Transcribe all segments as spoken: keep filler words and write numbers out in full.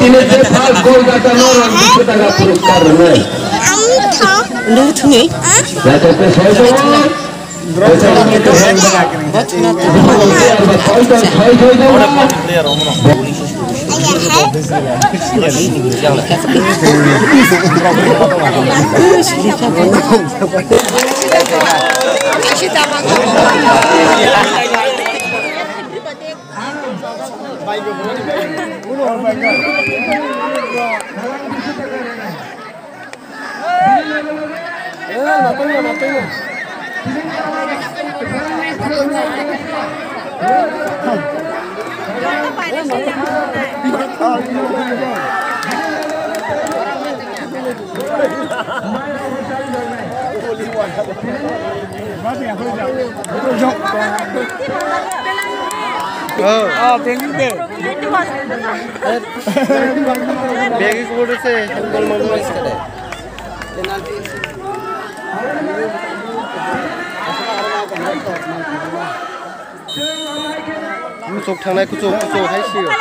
Ini first goal kata norok duiso taka puruskar rwnai. Nung thungwi. Jatete soi tongo. Bagi kubur se. Kuchuk thangnai, kuchuk, kuchuk hai sio.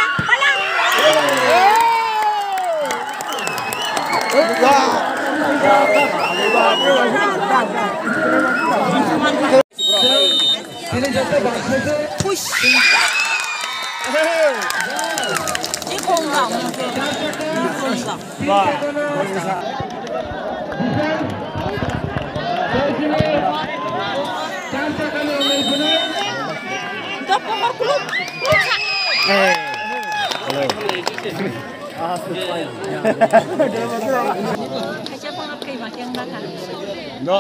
No.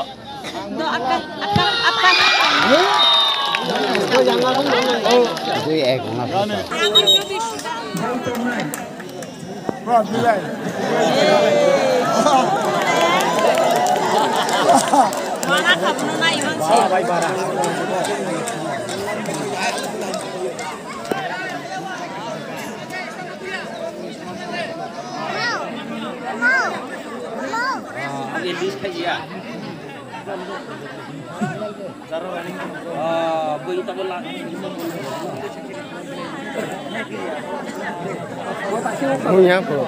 Mui ya po.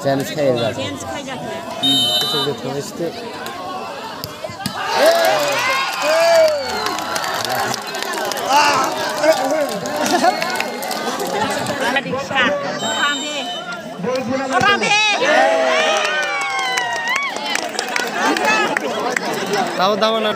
Chance khai ya. Chance khai ya. Hmm. Kuchuk de thang site. Tao tao na.